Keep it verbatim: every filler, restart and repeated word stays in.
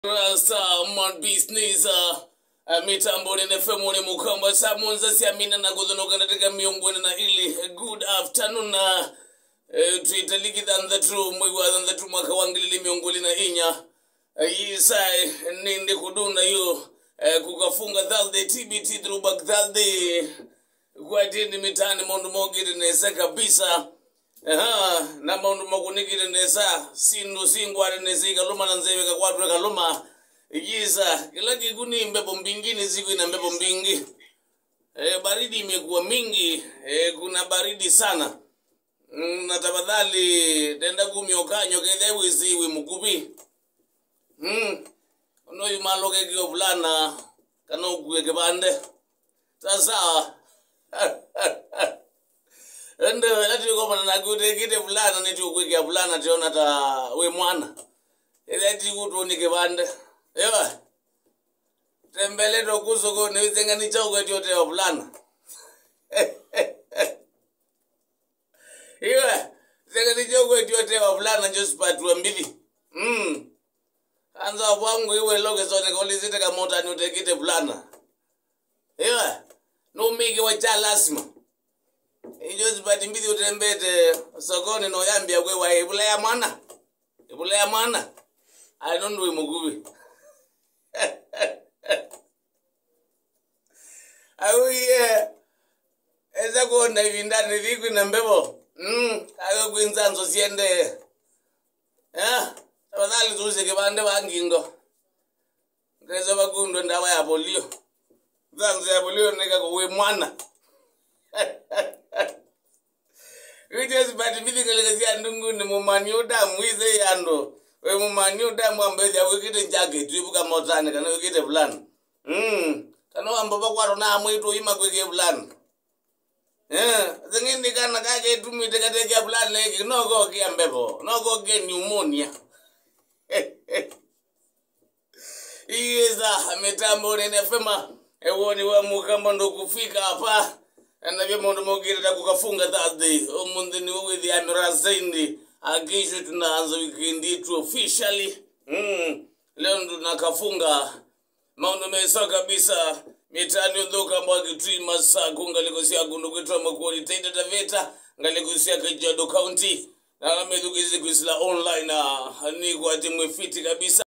Rasta man business, uh, uh, mitamboni na F M ni Mukamba saa mũonza sya mina na kũthũnũka na dakika mĩongo ĩna na ilĩ. Good afternoon, uh, eh, twĩ taliki thanthatũ mwei wa thanthatũ mwaka wa ngili ilĩ mĩongo ĩlĩ na inya. Eh, yĩsae nĩndĩ kũduna yu, eh, kukafunga Thursday, T B T throwback Thursday. Kwatini mitaani maũndũ mokĩte nesa kabisa. Aha, na maũndũ makũnĩkĩte nesa, syĩndũ singwate nesa ikalũma na nzeve ĩkakwatwa ĩkalũma. Yĩsa, kĩla kĩku nĩ mbepo mbingĩ, nĩ siku ina mbepo mbingĩ. Eh, baridi imekuwa mingi, eh, kuna baridi sana. Mm, na tafadhali, tenda kumya ũkany'o kethĩa wĩsĩ wĩ mũkuvĩ. Mm. Ũndũ ũyũ malũke kĩo vulana, kana ũkue kĩvande. Sasa. Ende, ĩla twĩkomana naku ũtekĩte vulana, nĩtũkwĩkĩa vulana, tĩona ta wĩ mwana. Ĩla tikũtũnĩ kĩvande. Ewa. Tembele tokusuko, nĩwĩsengani kyaũ kwetyo teo vulana. Iwe, sengani kyaũ kwetyo teo vulana Josephat wa Mbithi. Mm. Anza wangu iwe loge zone kaulizite kama utani utekite vulana. Iwe, numiki wa cha lazima. Josephat Mbithi utembete sokoni na ũyambĩa kwĩwa ĩvula ya mwana. Ĩvula ya mwana. Ai nũndũ wĩ mũkuvĩ. Au ye. Esa kuona ivindanĩ yĩĩ kwĩna mbevo. Mm, ayo kwĩ nzanzo siendee. Eh, tafadhali tuuze kĩvande wa ngingo. Ngesa vakundwe ndawa ya polio. Nzanzo ya polio nĩka kũwĩ mwana. Wĩtya sipati mbithi kalĩka sya ndungunĩ mũmani ũdamu wĩsĩ andũ. Wĩ mũmani ũdamu ambethya wĩkĩte jacket, wĩvuka motani kana wĩkĩte fulana. Mm. Kana wamba vakwatwa na amwe itũ ima kwĩkĩa fulana. Eh, zingine kana kake tumite katekea fulana iki no kokia mbevo, no kokia pneumonia. Iweza mitambo nene fema. Ewoni wa Mukamba ndo kufika hapa. Na vya maũndũ mokĩte ta kukafunga Thursday. Ũmũnthĩ nĩ wĩthi ya mira zaidi. Akisho tunaanza weekend yetu officially. Mm. Leo ndo tunakafunga. Maũndũ mesa kabisa. Mitani ũthũka mbwa Kitui Masaku ngalĩko sya kũndũ kwĩtwa Makueni Taita Taveta ngalĩko sya Kajiado County. Na methukĩsi kwĩsĩla online na nĩkwatĩ mwĩfiti kabisa.